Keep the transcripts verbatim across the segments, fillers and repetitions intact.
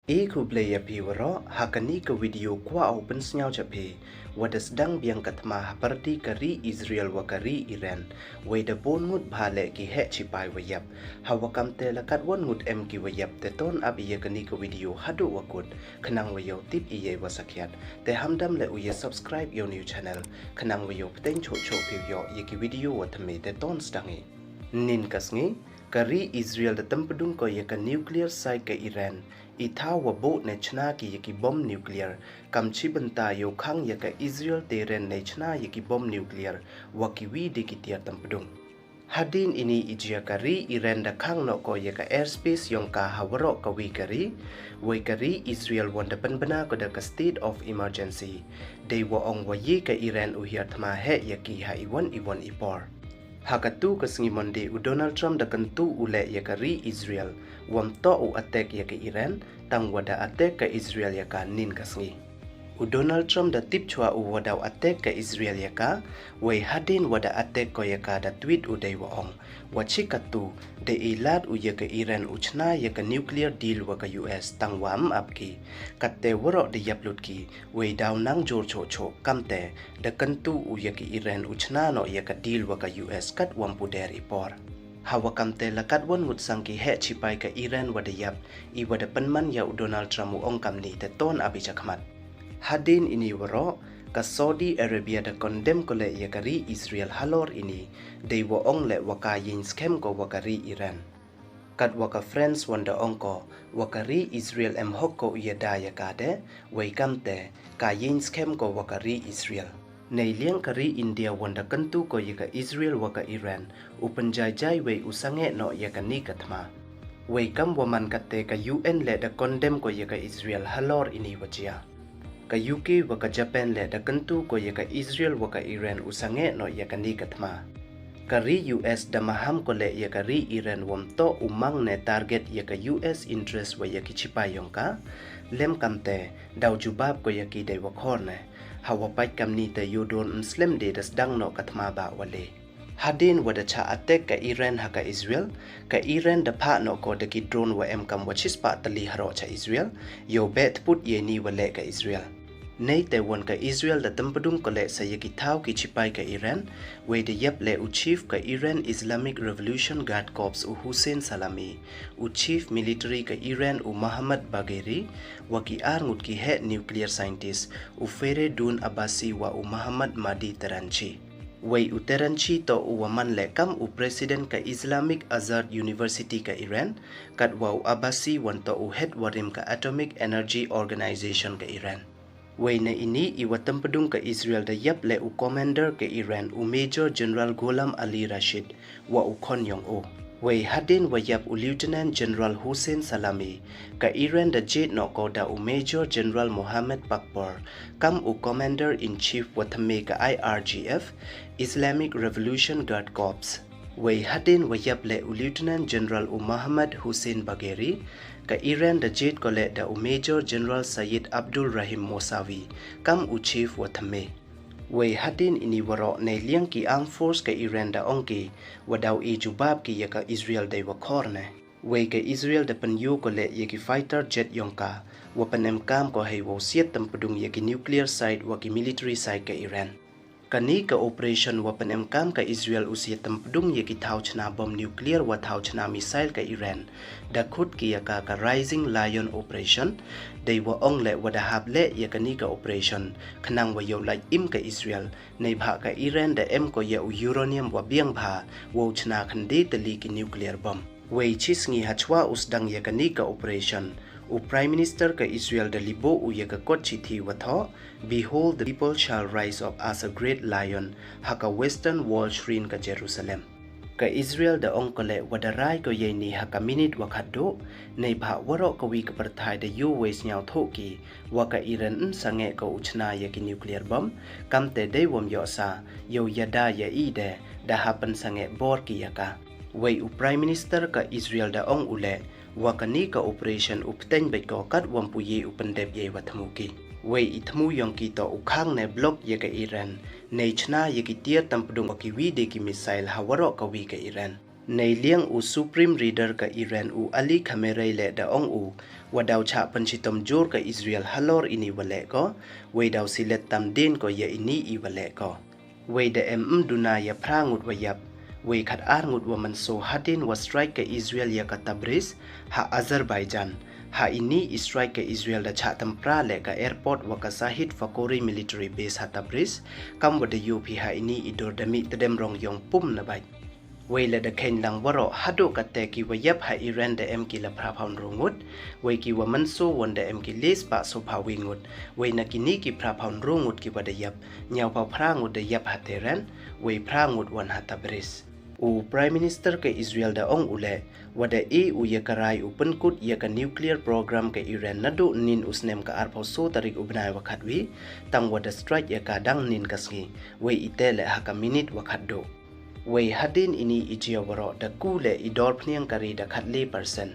E khublei ya phi waroh, ha kani ka video kwah u pynsngew cha phi, wa da sdang biang ka thma ha pyrdi ka ri Israel wa ka ri Iran, wei da bun ngut bha leh ki heh chipai wa yap. Ha wa kam te la katwon ngut em ki wa yap, te ton ap ya kani ka video haduh wa kut, khnang wa yoh tip ya i wa sakhiat. Te hamdam leh u ya subscribe ya u new channel, khnang wa yoh pteng choh choh phi yoh ya ki video wa thymme. Te ton sdang i. Nin ka sngi, ka ri Israel da tympdung ko ya ka nuclear site ka Iran, i thaw wa buh ne chna ki ya ki bom nuclear, kam chi bynta yow khang ya ka Israel Tehran ne chna ya ki bom nuclear, wa ki wi de ki tiar tympdung. Hadien ini i jia ka ri Iran da khang noh ko ya ka airspace yong ka ha waroh ka wi ka ri, wei ka ri Israel wan da pynbna ko da ka state of emergency. Dei wa ong wa ye ka Iran u hiar thma heh ya ki ha iwon iwon i por. Ha katu ka sngi Monday u Donald Trump da kyntu u leh ya ka ri Israel, wam toh u attack ya ka Iran, tang wa da attack ka Israel ya ka nin ka sngi. U Donald Trump da tip chwa u wa daw attack ka Israel ya ka, wei hadien wa da attack ko ya ka da tweet u dei wa ong, wa chi katu, da i lad u ya ka Iran u chna ya ka nuclear deal wa ka U S tang wa am ap ki, katte waroh da yap lut ki, wei daw nang jur choh choh, kamte, da kyntu u ya ka Iran u chna noh ya ka deal wa ka U S kat wam puder i por. Ha wa kam te la katwon ngut sang ki heh chipai ka Iran wa da yap, i wa da pynman ya u Donald Trump u ong kamni, te ton ap i chakhmat. Hadien ini waroh, ka Saudi Arabia da condemn ko leh ya ka ri Israel halor ini, dei wa ong leh wa ka yeng skhem ko wa ka ri Iran. Kat wa ka France wan da ong ko, wa ka ri Israel em hok ko u ya da ya ka de, wei kamte, ka yeng skhem ko wa ka ri Israel. Nei liang ka ri India wan da kyntu ko ya ka Israel wa ka Iran, u pynjai jai wei u sangeh noh ya kani ka thma. Wei kam wa man katte ka U N leh da condemn ko ya ka Israel halor ini wa jia. Ka U K wa ka Japan leh da kyntu ko ya ka Israel wa ka Iran u sangeh noh ya kani ka thma. Ka ri U S da maham ko leh ya ka ri Iran wam toh u mang ne target ya ka U S interest wa ya ki chipai yong ka. Lem kamte, daw jubab ko ya ki dei wa khor ne. Ha wa pait kamni te yow don ym slem de da sdang noh ka thma ba wa le. Hadien wa da chah attack ka Iran ha ka Israel, ka Iran da phah noh ko da ki drone wa em kam wa chispah tylli haroh cha Israel, yow beh tput ya ini wa leh ka Israel. Nei te wan ka Israel da tympdung ko leh sa ya ki thaw ki chipai ka Iran, wei da yap leh u chief ka Iran Islamic Revolution Guard Corps u Hussein Salami, u chief military ka Iran u Mohammad Bagheri, wa ki ar ngut ki heh nuclear scientist, u Fereydoon Abbasi wa u Mohammad Mahdi Tehranchi. Wei u Tehranchi toh u wa man leh kam u president ka Islamic Azad University ka Iran, kat wa u Abbasi wan toh u head wa rim ka Atomic Energy Organization ka Iran. Wei na ini i wa tympdung ka Israel da yap leh u commander ka Iran u Major General Gholam Ali Rashid, wa u khon yong u. Wei hadien wa yap u Lieutenant General Hussein Salami, ka Iran da jied noh ko da u Major General Mohammad Pakpour, kam u Commander in Chief wa thymme ka I R G F, Islamic Revolution Guard Corps. Wei hadien wa yap leh u Lieutenant General u Mohammad Hussein Bagheri, ka Iran da jied ko leh da u Major General Sayyid Abdul Rahim Mosawi, kam u Chief wa thymme. Wei hadien ini waroh nei liang ki armed force ka Iran da ong ki, wa daw e jubab ki ya ka Israel dei wa khor ne. Wei ka Israel da pynyoo ko leh ya ki fighter jet yong ka, wa pynemkam ko hei wow siat tympdung ya ki nuclear site wa ki military site ka Iran. Kani ka operation wa pynemkam ka Israel u siat tympdung ya ki thaw chna bom nuclear wa thaw chna missile ka Iran, da khut ki ya ka ka Rising Lion Operation. Dei wa ong leh wa da hap leh ya kani ka operation, khnang wa yow lait im ka Israel, neibhah ka Iran da em ko ya u uranium wa biang bha, wow chna khynde tylli ki nuclear bom. Wei chi sngi hachwa u sdang ya kani ka operation, u Prime Minister ka Israel da liboh u ya ka kot chithi wa thoh, "Behold, the people shall rise up as a great lion," ha ka Western Wall shrine ka Jerusalem. Ka Israel da ong ko leh wa da rai ko ya ini ha ka minit wa khatduh, neibhah waroh ka wi ka pyrthai da yoh wei sniaw thoh ki, wa ka Iran ym sangeh ko u chna ya ki nuclear bom, kamte dei wam yoh sa, yow yada ya i de, da hap pynsangeh bor ki ya ka. Wei u Prime Minister ka Israel da ong u leh, wa kani ka operation u pteng beit ko kat wam pu ye u pyndep ya i wa thmu ki. Wei i thmu yong ki toh u khang ne block ya ka Iran, nei chna ya ki tiar tympdung wa ki wi de ki missile ha waroh ka wi ka Iran. Neiliang u Supreme Leader ka Iran u Ali Khamenei le da ong u, wa daw chah pynshitom jur ka Israel halor ini wa leh ko, wei daw silet tam din ko ya ini i wa leh ko. Wei da em ym duna ya phra ngut wa yap, wei khat ar ngut wa mynsaw hadien wa strike ka Israel ya ka Tabriz, ha Azerbaijan. Ha ini i strike ka Israel da chah tympra le ka airport wa ka Shahid Fakouri military base ha Tabriz, kam wa da yoh phi ha ini i dur da mih tdem rong yong pum na bait. Wei la da khein lang waroh haduh kate ki wa yap ha Iran da em ki la phra phaw ynru ngut, wei ki wa mynsaw won da em ki le spah saw phaw wi ngut, wei na kini ki phra phaw ynru ngut ki wa da yap, ñiaw phaw phra ngut da yap ha Tehran, wei phra ngut won ha Tabriz. U Prime Minister ka Israel da ong u le, wa da e u ya ka rai u pynkut ya ka nuclear program ka Iran naduh nin u snem ka ar phaw saw tarik u bnai wa khatwi, tang wa da strike ya ka dang nin ka sngi, wei ite le ha ka minit wa khatduh. Wei hadien ini i jia waroh da ku le i dor phniang ka ri da khatle percent.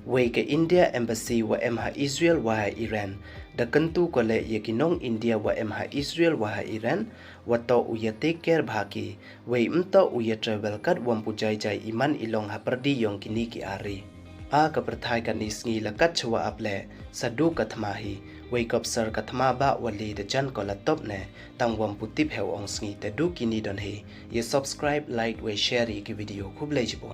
Wei ka India Embassy wa em ha Israel wa ha Iran, da kyntu ko le ya ki nong India wa em ha Israel wa ha Iran, wa toh u ya take care bha ki, wei ym toh u ya travel kat wa ym pu jai jai i man i long ha pyrdi yong kini ki ar ri. A ka pyrthai katni sngi la kat chwa ap le, sa du ka thma hi, wei kop sar ka thma ba wa le da jan ko la top ne, tang wa ym pu tip he u ong sngi te du kini don hi. Ya subscribe, like, wei share ya ki video. Khublei chibun.